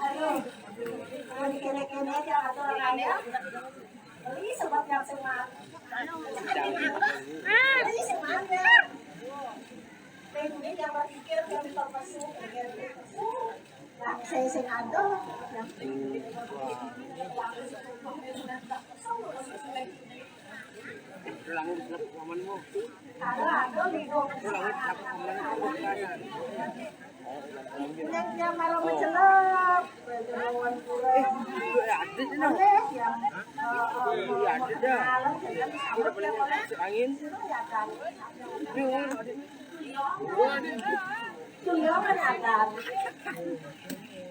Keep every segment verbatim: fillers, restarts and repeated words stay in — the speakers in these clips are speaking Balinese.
Aduh, kalau dikene-kene aja aturannya. Beli sebab yang semangat. Beli semangat. Yang berpikir, yang bisa masuk, yang bisa masuk. Lah, saya sing ado. Angin.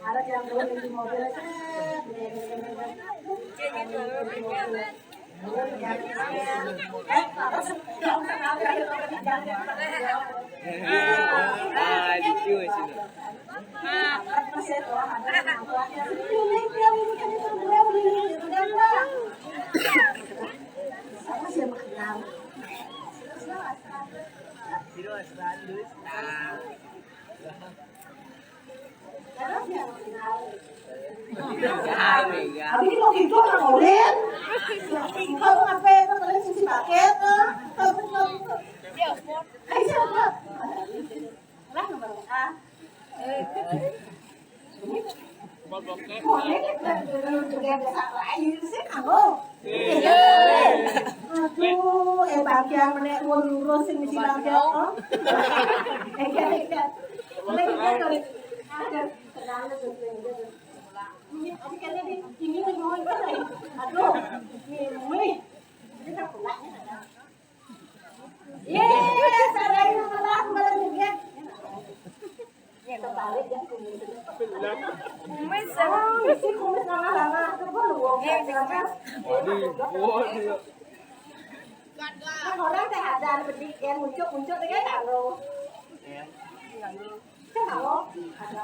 Ada yang turun di mobil, set. Abi mau gitu orang oren. Engkau ngapain? Kau paling sisi paket, eh? Ayo, siapa? Lah, nomor A. Konek juga bisa lain sih, kamu. Aduh, eh, bagian menek mau lurus ini si bagian, oh. Enggak, enggak. Enggak, enggak, enggak. Ada, terlalu tuh, enggak. Ini, ini lagi mau ikut, eh. Aduh, ini, ini. Ini tak pulangnya, ada. Iya, sadari malah, malah juga. Ya, terbalik ya, kumis. Kumis, ah, isi kumis lama-lama. Itu gua lu wong. Iya, siapa? Waduh, waduh. Nah, orang teh ada, ada bedik, ya, muncul-muncul, teh, kan, kalau. Iya. Kan, kalau, ada.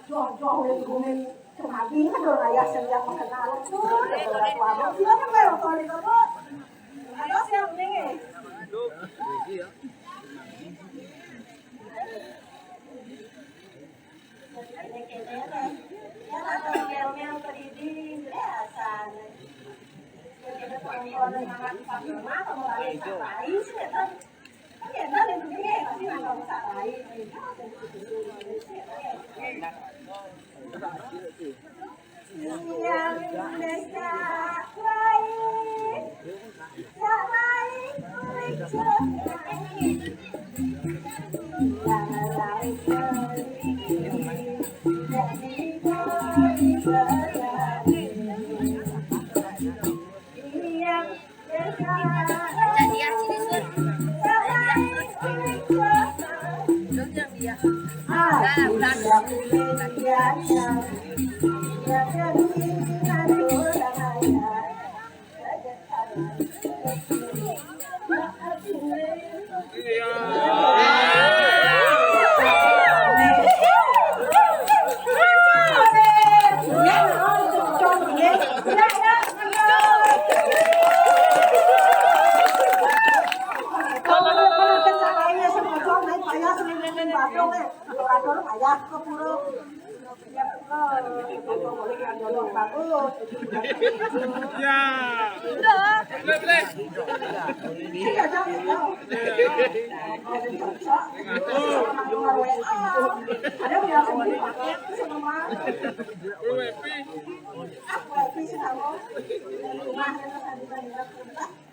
Jauh-jauh, ya, kumis. Cuma ini kan udah raya, setiap perkenalan tuh, udah tua banget. Siapa, Bang? Kalau di kamu, ada siapa nih? Ya.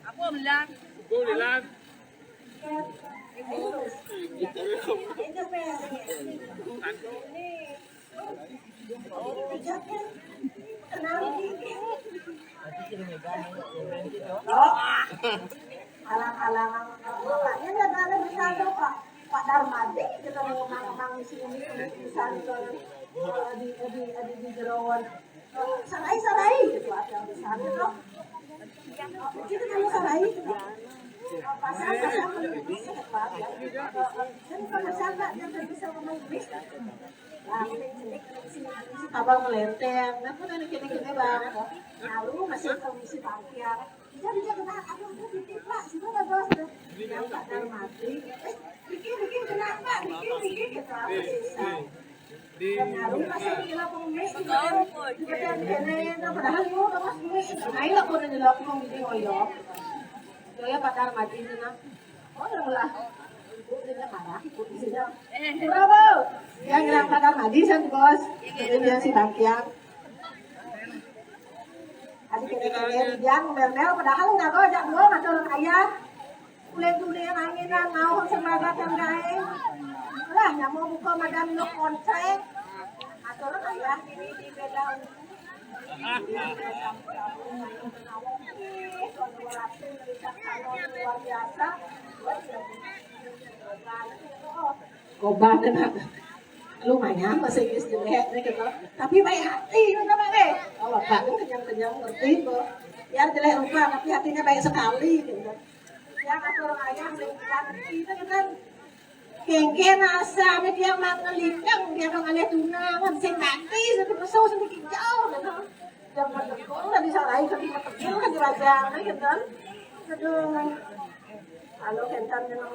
Aku bilang. Alang-alang, Pak. Ini nggak ada bercanda, Pak. Pak Darmadi, kita mau ngomong-ngomong di sini, di sana, di, di, di, di jeroan. Sarai, sarai, gitu, ada yang besar gitu. Kita kan sarai, gitu. Pasang, pasang, kan bisa ngomong Inggris. Nah, ini, ini, ini, ini, abang melenteng, nah, kan ada kene-kene, Bang. Lalu masih komisi parkir. Bisa, bisa, kena, aduh, aduh, dikit, Pak, sudah, Pak, bos, tuh. Yang Pak Darmadi, eh, dikit, dikit, kenapa? Dikit, dikit, gitu, apa sih, Sal? Dan lalu masih di lapung mie, di bagian, di bagian kene, nah, padahal lu udah mas mie, nah, ini aku udah di lapung di Oyo. Oyo, Pak Darmadi, nah. Oh, ya lah. Ibu, dia marah, ibu, di sini. Bravo. Yang bilang Pak Darmadi, San, bos. Jadi dia si Bangkiang. Adik kene-kene, dia ngomel-ngomel, padahal nggak tahu, ajak dua, macam orang kaya. Kulit dunia anginan, naon sing magat yang gaé. Lah, nyamuk buka madan lu konceng. Atur ayah ini di beda. Luar biasa. Kobah, nah. Lumayan bahasa Inggris jelek, nih, gitu. Tapi baik hati, gitu, Pak, eh. Kalau Bapak kan kenyang-kenyang ngerti, kok. Ya, jelek rupa, tapi hatinya baik sekali, gitu. Ya, kata orang ayah, lingkungan, itu kan kengken asa, dia mah ngelingkang, dia mah ngalih tunangan, sing mati, sing pesu, sing kijau, gitu. Yang bertekun, kan disalahin, kan dipetekin, kan dirajang, gitu. Aduh. Kalau kenten memang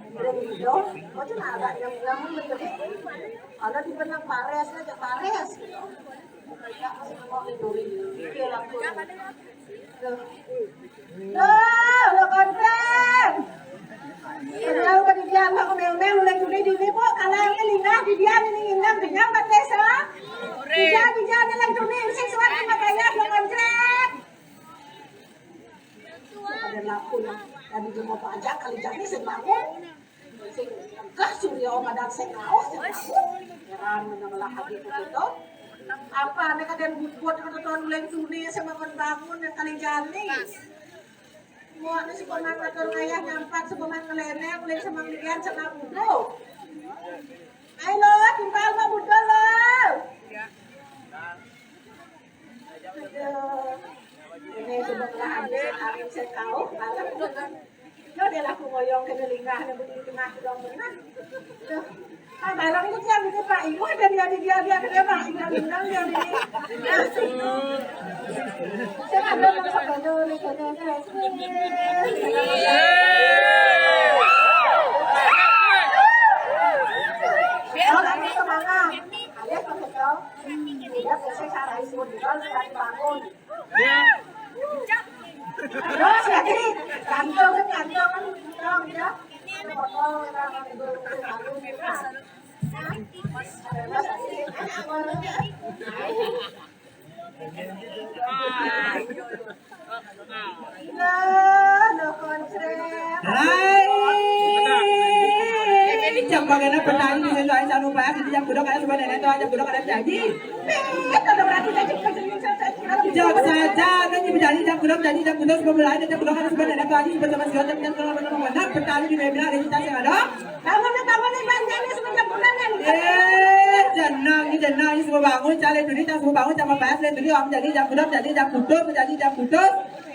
belum hidup, macam ada yang bilang betul. Kalau di benang pares, aja pares, gitu. Mereka masih mau dicuri. Dia lakukan. Tuh, lo konten. Kenal ke dia, mau mel-mel, mulai dulu, dulu, Bu. Kalau yang ini, nah, di dia, ini, ini, ini, dia, Mbak Tessa. Di dia, di dia, ini, lagi dulu, ini, sing suara, Mbak Tessa, lo konten. Ada laku lah. Tadi dia mau pajak, kali jadi sing bangun. Sing, kah, Surya, Om, ada sing raos, sing bangun. Heran, menang lah, hati, begitu. Apa, nek ada yang buat, kata tuan, mulai dulu, sing bangun-bangun, yang kali jadi. Mau ada si Komang ngatur ngayah nyampat, si Komang ngeleneng, mulai sama lian, sama budo. Ayo lo, timpal mah budo lo. Aduh. Ini sudah telah habis, habis saya tahu, malam. Yo, dia laku ngoyong ke lingah, dia budi tengah, dia benar. Tuh. Ah, barang itu siapa itu, Pak? Ibu ada dia, dia, dia, dia, Pak. Tinggal, tinggal, dia, dia. Saya ada yang sepeda, sepeda, sepeda. Oh, lagi semangat. Alias pakai kau. Dia biasa cara isu, dia sekali bangun. Terus lagi, kantong kan, kantong kan, kantong, ya. Foto orang yang baru malu, ya. Gila, lo konslet. Hai. Jam bagana petani di situ aja, lupa ya, jadi jam kuda, karena sebenarnya itu aja kuda, karena jadi. Jam saja, kan, jadi jam kuda, jadi jam kuda, sebelum lain jam kuda, karena sebenarnya itu aja, sebenarnya itu aja, jam kuda, karena sebenarnya itu aja, ada. Bangun, bangun, bangun, jangan semenjak bulan, kan? Eh, tenang, ini tenang, ini semua bangun, cari dulu, tak semua bangun, sama pas, lihat dulu, om, jadi jam kuda, jadi jam kuda, jadi jam kuda.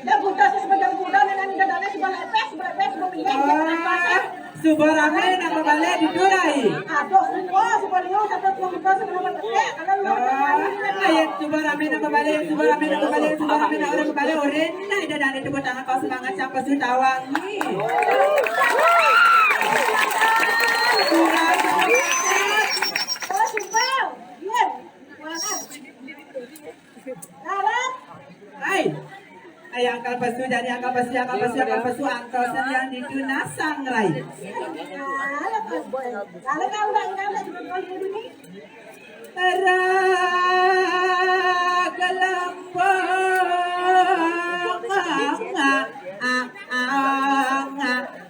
Jam kuda, semenjak bulan, dan ini kadang-kadang cuma lepes, lepes, cuma pindah, Ah, suba rame, nambah balik, didurai. Aduh, semua, semua liu, satu, dua, tiga, semua berdekat, kalau lu Ah, ayo, suba rame, nambah balik, suba rame, nambah balik, suba rame, nambah balik, oren. Nah, ida dane tepuk tangan, kau semangat, siapa sudah wangi. Kurang semangat. Oh, sumpah. Iya. Kurang. Lalat. Hai. Ayo, angkal pesu, jadi angkal pesu, angkal pesu, angkal pesu, antosan yang ditu nasang, rai. Lalat, lalat, lalat, lalat, lalat, lalat, lalat. Raga lambang, ah, ah, ah, ah,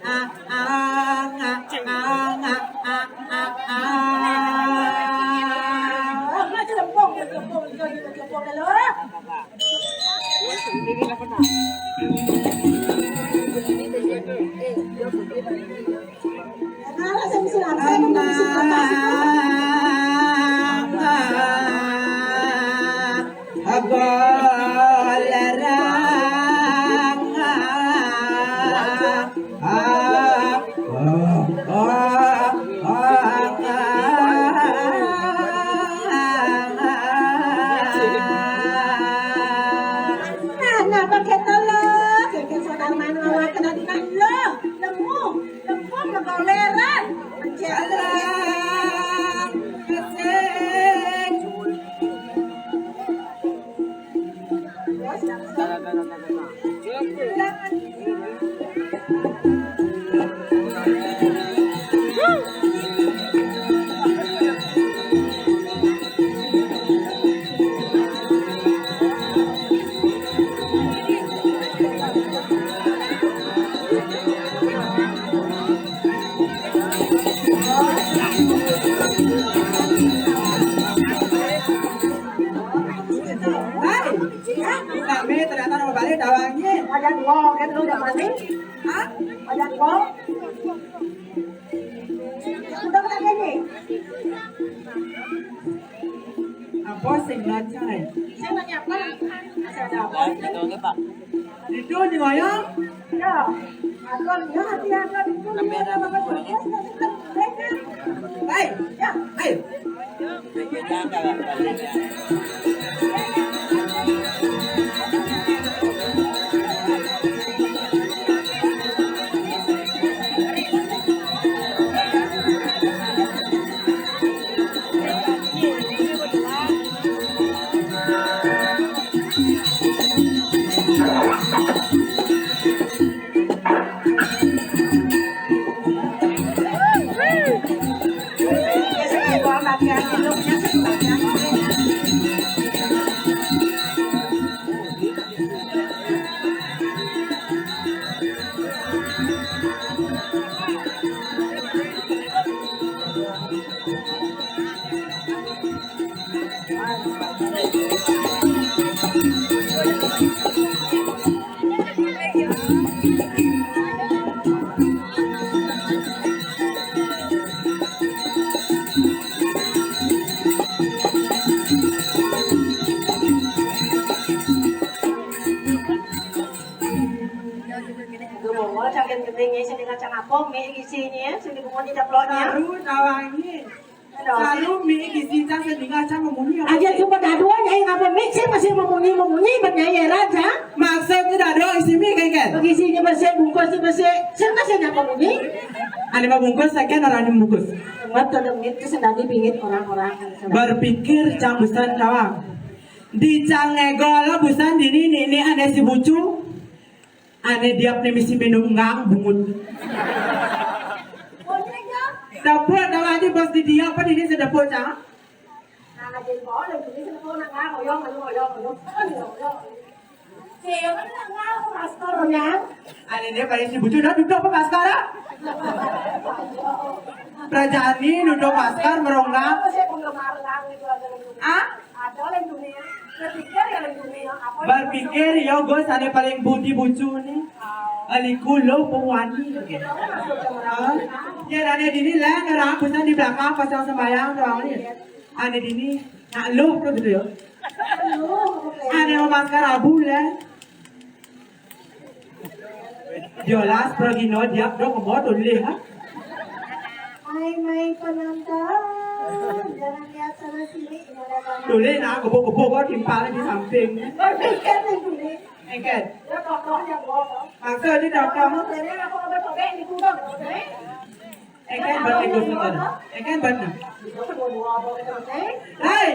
ah, ah, ah, ah, ah, ah, ah. Nah, napa kita lo? Kita sedang main lawan kena dikan lo. Lemu, lemu, legoleran. Jalan. Hai, kami ternyata nama balik dawangnya. Ada dua, oke, dulu udah mati. Hah? Ada dua. Udah, udah, ini. Apa sing lancar, eh? Saya nanya apa? Masih ada apa? Itu di mana? Ya. Aku lihat, ya, aku di sini. Hai, ya, ayo. Gumongol cangkir gending ya, sini kacang apa, mie isinya, sini bunga tidak pelonnya. Baru tawangi. Selalu mie isi tas dan tinggal cang memunyi. Aja cuma dua nyai ngapa mie, saya masih memunyi, memunyi, bernyai raja. Maksudnya dado isi mie, kan? Bagi sini masih bungkus, masih, saya masih nyapa memunyi. Ada mah bungkus, saya kan orang yang bungkus. Ngat ada mit, terus tadi bingit orang-orang. Berpikir cang busan tawang. Di cang ngegol busan dini, ini, ini ada si bucu. Ane diap ne misi minum ngang bungut. Dapur ada lagi bos di dia apa ini sedapur cang? Nah, jadi bawa dan ini sedapur nak ngang, oyong, oyong, oyong, oyong. Siapa nak ngang, pastor, ya? Ane dia paling si bucu, dah duduk apa pastor, ah? Kerajaan ini duduk pastor, meronggang. Apa sih penggemar ngang itu ada? Ah? Ada lain dunia. Berpikir ya lain dunia. Apa berpikir ya, gue sana paling budi bucu nih. Aliku lo pemwani. Hah? Ya, ada di sini lah, orang aku di belakang pasang sembayang doang nih. Ada di sini, nak lo tuh gitu ya. Ada mau masker abu lah. Jolas pergi no diap dong kemot ulih ha. Mai mai penonton, jangan lihat sana sini, ini ada kamar. Tulis nah kebo-kebo kok timpalnya di samping. Berpikir nih tulis. Engket. Ya tokohnya bohong. Maksud di tokoh. Kamu sebenarnya aku nggak bertobek di kudang, oke? Engken ban ego senter. Engken ban. Hai,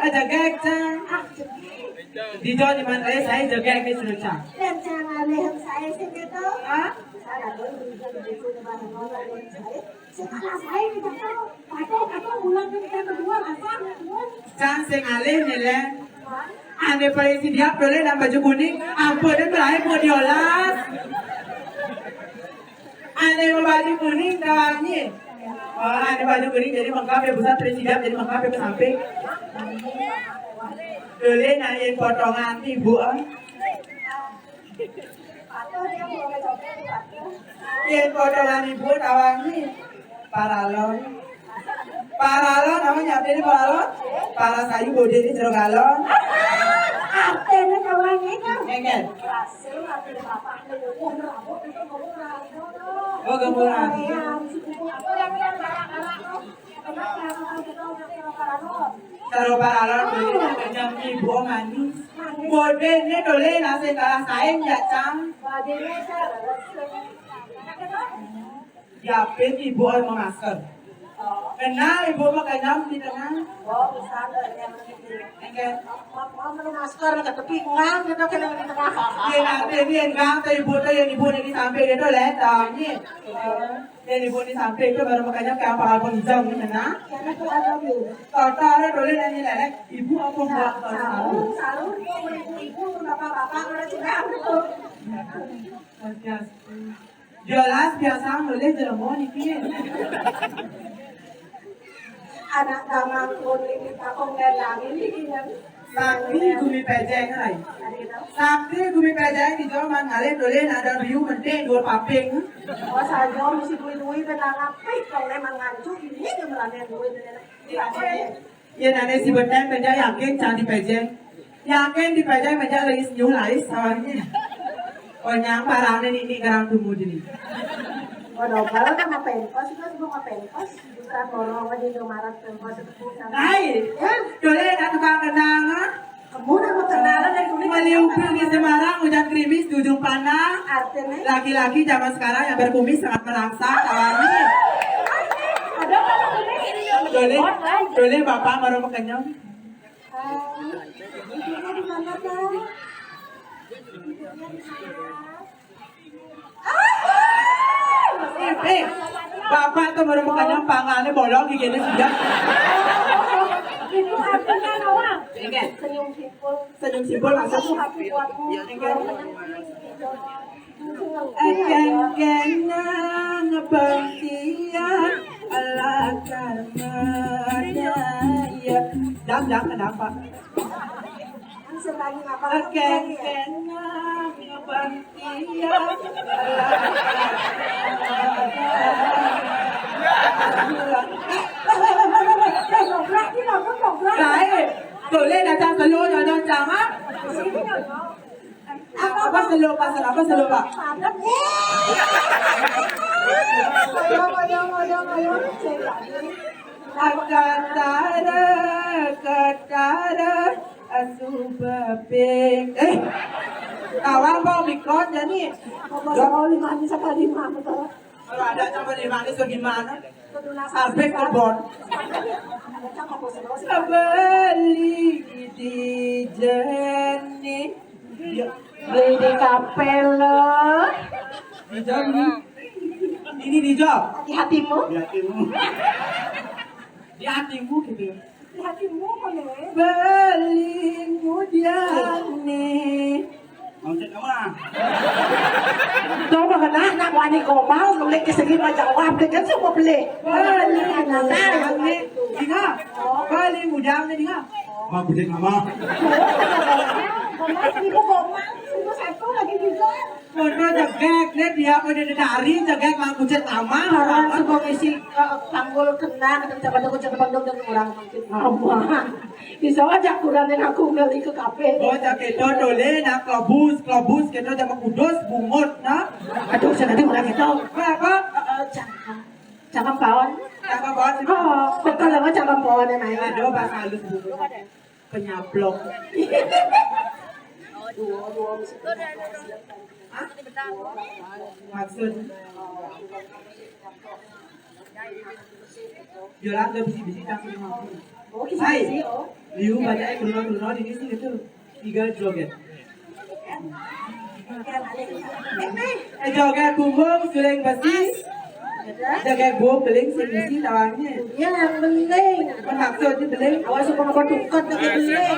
aja gek cang. Di John di mana saya jaga ini sudah cang. Dan cang aneh saya sih gitu. Ah? Saya ada di sini bahan saya. Sekarang saya di Jakarta. Atau atau bulan kita berdua rasa. Cang sing alih nih le. Ane paling si diap dole nang baju kuning. Ampun dan berakhir mau diolas. Ane baju kuning kawannya. Oh, ane baju kuning jadi lengkap ya, busan terus tidak jadi lengkap ya, ke samping. Dole nanyain potongan ibu, ah. Yang potongan ibu tawangi paralon. Paralon, apa nyampe ini paralon? Paras ayu bodene jero galon. Artine kawan iki. Enggak. Hasil artine bapakne ngomong rambut itu ngomong rambut. Oh, ngomong rambut. Iya, si kupu apa yang yang galak-galak tuh? Kenapa kita udah kira paralon? Karo paralon, kenyang ibu manis. Bodene dole nasi kalah saing ya, Cang. Bodene terus. Yapin ibu ora memasker. Kenal ibu mah kenyam di tengah. Oh, bisa ada yang begitu. Enggak. Mau mau menu masker ke tepi, enggak, gitu, kena di tengah. Yen ate yen enggak, ate ibu te yen ibu niki sampai gitu, le, tahu ni. Yen ibu ni sampai itu baru makanya kayak apa-apa hijau ni, kena. Karena itu ada, Bu. Kota ada dole nanya lelek, ibu apa buat kalau Saru, sahur? Saru, ibu, ibu, bapak-bapak, udah sudah, gitu. Luar biasa. Jelas biasa mulih jelema niki. Anak gamal pun ini takon dan langit ini kan. Sakti gumi pejeng, hai. Sakti gumi pejeng di jaman ngalih dole nada biu menting dua paping. Oh, saja mesti duit-duit dan anak pik, kalau memang ngancu ini dia meranian duit dan anak. Yen ane si Beten beda yakin cang dipejeng. Yakin dipejeng beda lais nyu lais sawangnya. Konyang parane nini garang tumu dini. Oh, dobel kan apa empas, itu sebelum apa empas. Bukan borong aja Indomaret empas itu. Hai, ya, dole tak tukang kenang, ah. Kamu nama kenalan dari kulit. Meliupi di Semarang, hujan gerimis di ujung panah. Artinya? Laki-laki zaman sekarang yang berkumis sangat merangsang, alami. Ada apa kumis? Dole, dole bapak baru kenyang. Eh, ibunya di mana, Bang? Ibunya di mana? Eh, eh, bapak tuh baru makanya pangane bolong giginya sudah. Itu artinya apa? Enggak. Senyum simpul. Senyum simpul langsung. Aku hati kuatmu. Enggak. Akan kena ngebangkian ala karmanya. Dam, dam, kenapa? Akan kena ngebangkian. Baik, boleh datang dulu, nyonya Cama. Apa selo, Pak? Apa selo, Pak? Katara, katara, asuba ping. Eh, kawan mau mikron jadi. Kalau lima ini sekali lima, betul. Kalau ada campur lima ini segimana? Habis kebon. Beli di Jeni. Beli di kafe lo. Di Jeni. Ini di Jok. Di hatimu. Di hatimu. Di hatimu gitu ya. Di hatimu kok ya? Beli mudiane. Mau cek apa? Coba kena anak wani gombal, nulis ke segi mah jawab, dia kan semua beli. Beli mudiane. Dinga. Beli mudiane, dinga. Mau beli apa? Gombal, seribu gombal, seribu satu lagi juga. Foto jegek, lihat dia pada dari jegek, mau kucet lama. Orang suka ngisi, eh, panggul kena, kita coba dulu, coba dulu, dan orang makin lama. Bisa aja kurangin aku beli ke kafe. Oh, cak itu dole, nah, kelobus, kelobus, kita coba kudus, bungut, nah. Aduh, saya tadi orang itu. Apa, apa? Eh, eh, cakam. Cakam paon. Cakam paon. Oh, betul lah, cakam paon yang lain. Aduh, bahasa halus bungut. Penyablok. Hah? Maksud? Yola, ada bisi-bisi tak sih mampu. Oh, hai, bisi-bisi, oh. Liu banyak yang keluar-keluar ini sih gitu. Tiga joget. Eh, joget bumbung, suling besi. Joget bumbung, beling, sing isi, tawangnya. Ya, beling. Maksudnya beling. Awas, suka ngapa tungkot, tapi beling.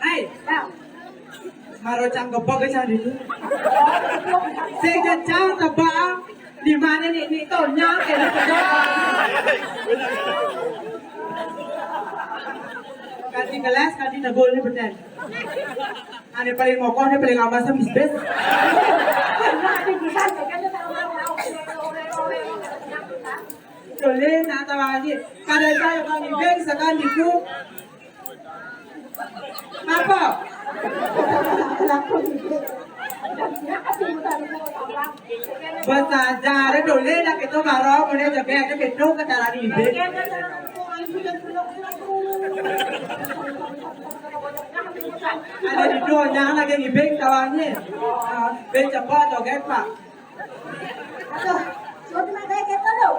Hai, maro cang gebeg cang ditu. Sing cang tebak di mana nih, nih tonyang kayak gitu. Ganti gelas, ganti negul nih beten. Ane paling mokoh, ane paling lama semis bes. Dole, nak tahu aja. Kada saya kan ibeng sekan ditu. Apa? Basa jare dole dah kita baru mulai jaga ada kita ke dalam ibeng. Ada di dunia lagi ibeng tawannya. Ah, ben cepat joget, Pak. Aduh, sudah makai kita tu.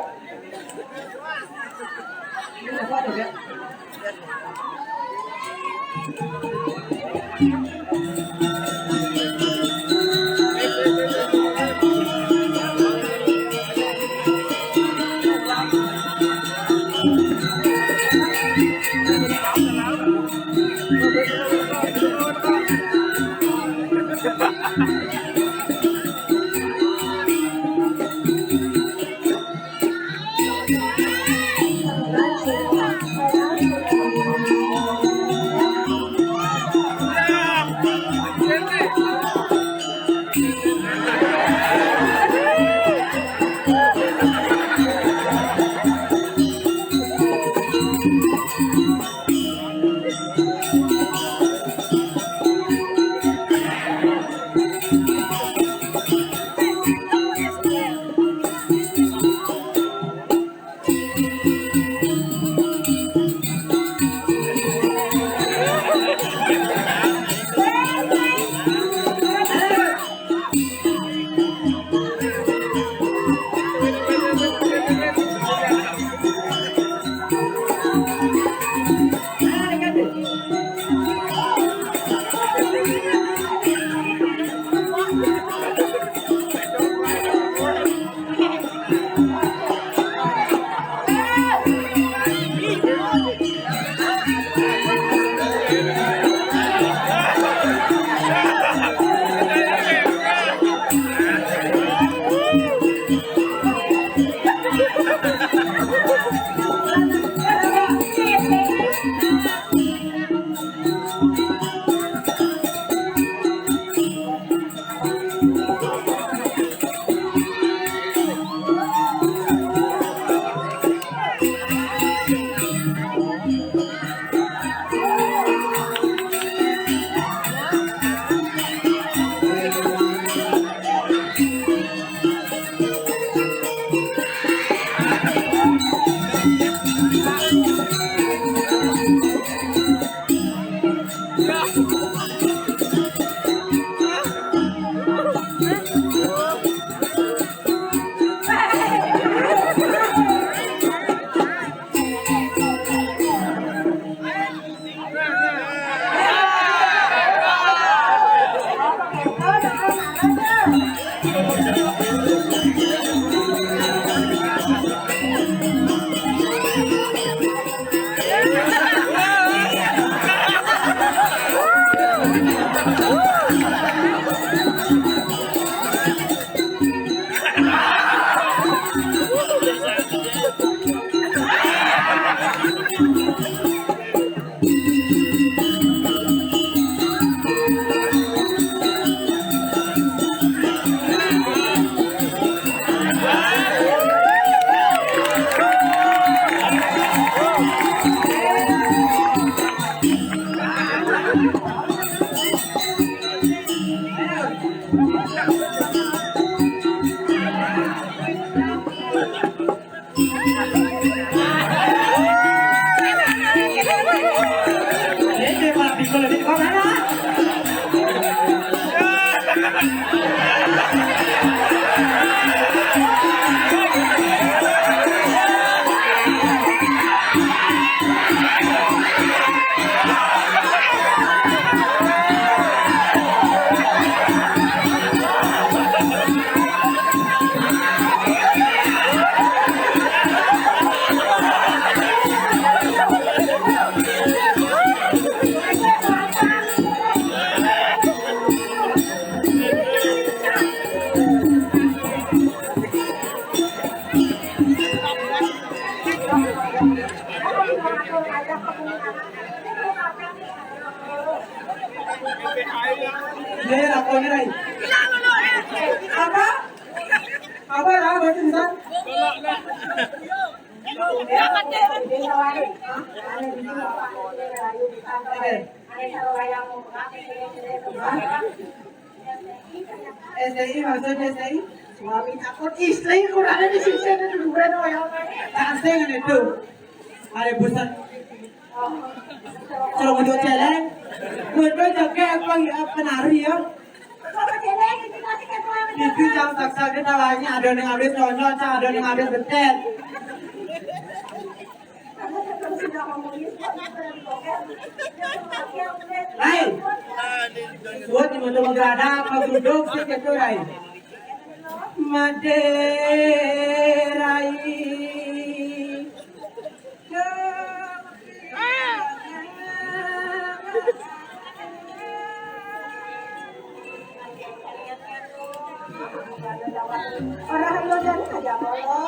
Ye, lakoni, Rai. Apa? Apa, Ra? Bahasa Indonesia? S D I, maksudnya S D I? Suami takut istri, kurangnya di sini ada dua orang. Asing itu. Ada buset. Kalau untuk celeng, buat gue jaga apa ya, penari ya. Itu yang saksa dia tawanya ada yang habis nonton, ada yang habis betet. Hai, buat di motor menggada, apa duduk sih gitu, Rai? Madé, Rai. Orang lo dari aja lo.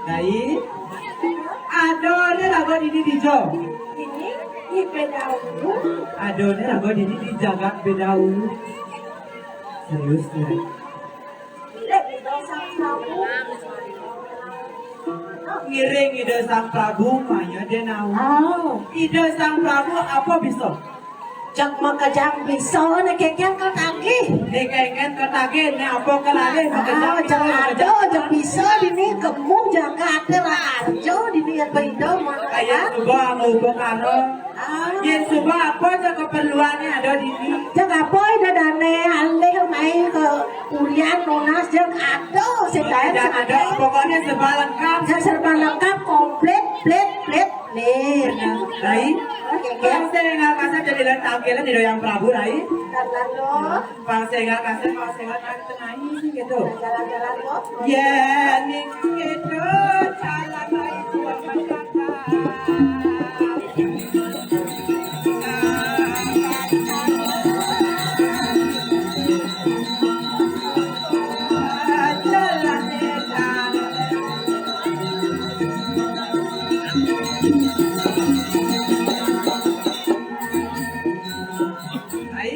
Dai, adoné raga dini dija. Ini, ini beda dulu. Adoné raga dini di jagat beda dulu. Serius, serius. Ngiring Ida Sang Prabu, maya dén awu. Oh. Ida Sang Prabu apa bisa? Jak makejang bisa, né kéngkén ketagih. Né kéngkén ketagih, né apa kelalih, makejang Ah, bisa, jak makejang. Ada, jak bisa, dini gemuh jagaté raja, dini apa Ida, Ayo, makanya. Coba mau buka karo. Ah. Yén suba apa ja keperluanné ada dini. Jak apa Ida dané alih mai ka kuliah nunas jak ada sing lain. Jak ada, pokoknya serba lengkap. Jak serba lengkap, komplit, plit, plit, plit. Nah, Rai. Oke, oke. Pang sing énggal kasép jadi lan tangkilan di Doyang Prabu, Rai. Karena lo. Pang sing énggal kasép, pang sing énggal kasép, Rai, sing gitu. Jalan-jalan lo. Ya, nih, gitu, jalan, Rai, buat masyarakat. Ai,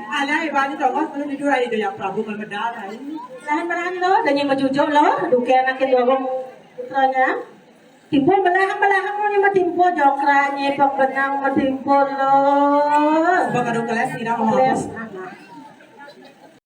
alai bani tongos perlu tidur ai Doyang Prabu ngemedal ai. Lahan merano, dan yang mencucuk lo, duke anakin dua putranya. Timpul belah, belah, mau ni mah timpul jokra, nyepok benang, mah timpul lo. Sebab kadung kelas, tidak mau Kelas. Apa?